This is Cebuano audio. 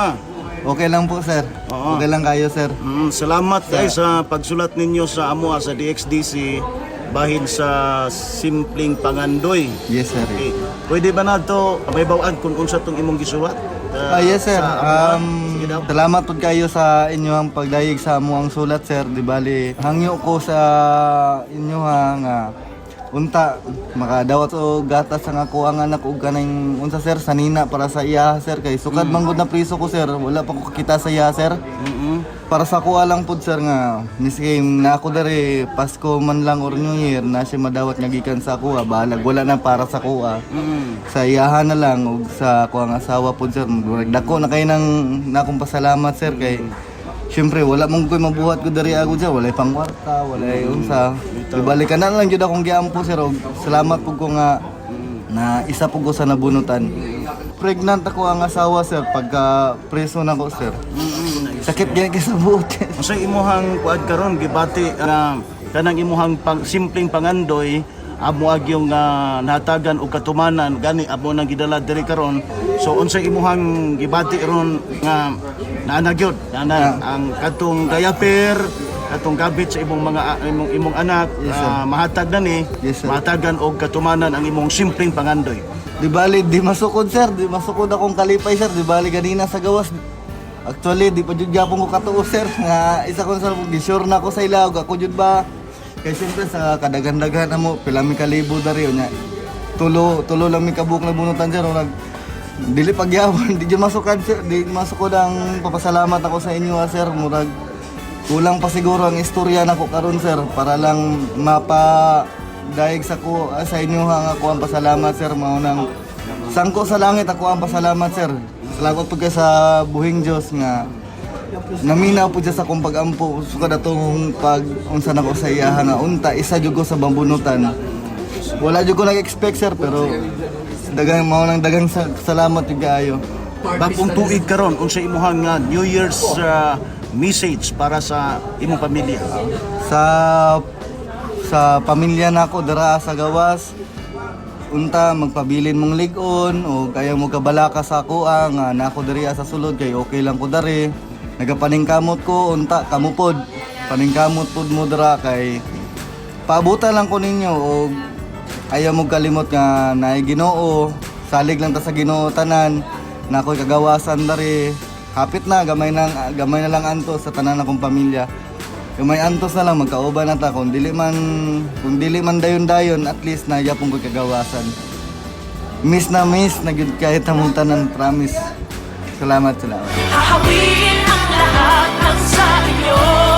Kumusta? Okay lang po, sir. Oo. Okay lang kayo, sir. Salamat guys sa pagsulat ninyo sa amo sa DXDC bahin sa simpleng pangandoy. Yes, sir. Okay. Pwede ba na to may bawaan kung unsa tong imong gisulat? Yes, sir. Sa amo? Sige daw. Salamat po kayo sa inyong pagdayeg sa amuang sulat, sir. Di bali, hangyo ko sa inyo ha nga unta makadawat og gatas ang ako ang anak og kaning unsa, sir, sanina para sa iya, sir, kay sukad man gud na priso ko, sir, wala pa ko kakita sa iya, sir. Para sa kuha lang pud, sir, nga miski na ako diri Pasko man lang or New Year na siya madawat nga gikan sa kuha, bahalag wala na para sa kuha, sa iyahan na lang ug sa kuha ang asawa pud, sir. Murag dako na kay nang nakong pasalamat, sir, kay syempre wala mong koy mabuhat ko diri ako dyan, walay pangkwarta, walay unsa. Di bali ka na lang jud akong giampo, sir, ug salamat pud ko nga na isa pud ko sa nabunutan. Pregnant ako ang asawa, sir, pagka preso na ko, sir. Sakit gyud kay sa buot. Unsa imuhang kuad karon gibati nga kanang imuhang simpleng pangandoy amo agyong nahatagan og katumanan gani amo nang gidala diri karon? So unsa imuhang gibati ron nga naana gyud naana ang katong diaper, katong gabit sa imong mga imong imong anak, Yes, sir. mahatag na ni Yes, sir. mahatagan og katumanan ang imong simpleng pangandoy? Di bali, di masukod, sir, di masukod akong kalipay, sir. Di bali ganina sa gawas. Actually, di pa jud gyapon ko katuo, sir, nga isa ko sa gi-sure na ako sa ila ug ako jud ba. Kay siyempre sa kadaghan-daghan na mo, pila mi kalibo dari unya. Tulo, tulo lang mi kabuok na bunutan, sir. Nag dili pagyawan, di jud masukad, sir, di masukod ang papasalamat ako sa inyo, sir. Murag kulang pa siguro ang istorya nako karon, sir, para lang mapa daig sa ko sa inyo ha nga ako ang pasalamat, sir. Mao nang sangko sa langit ako ang pasalamat, sir. Salamat po kay sa buhing Dios nga naminaw po siya sa akong pag-ampo sukad atong pag unsa nako sa iya nga unta isa jud ko sa bambunutan. Wala jud ko nag-expect, sir, pero dagang mao nang dagang salamat jud kaayo. Bagong tuig karon, unsa imuhang New Year's message para sa imong pamilya? Sa pamilya nako dira sa gawas, unta magpabilin mong lig-on o kaya mo kabalaka sa akoa nga nako diri sa sulod kay okay lang ko diri. Nagapaningkamot ko, unta kamo pod paningkamot pod mo dira kay paabutan lang ko ninyo og ayaw mo kalimot nga naay Ginoo. Salig lang ta sa Ginoo tanan. Na ako'y kagawasan dari, hapit na, gamay na, gamay na lang antos sa tanan akong pamilya. Gamay antos na lang magkauban na ta. Kung dili man dayon-dayon, at least na yapon ko kagawasan. Miss na miss na gyud kahit among tanan, promise. Salamat, salamat. Hahawiin ang lahat ng sa inyo.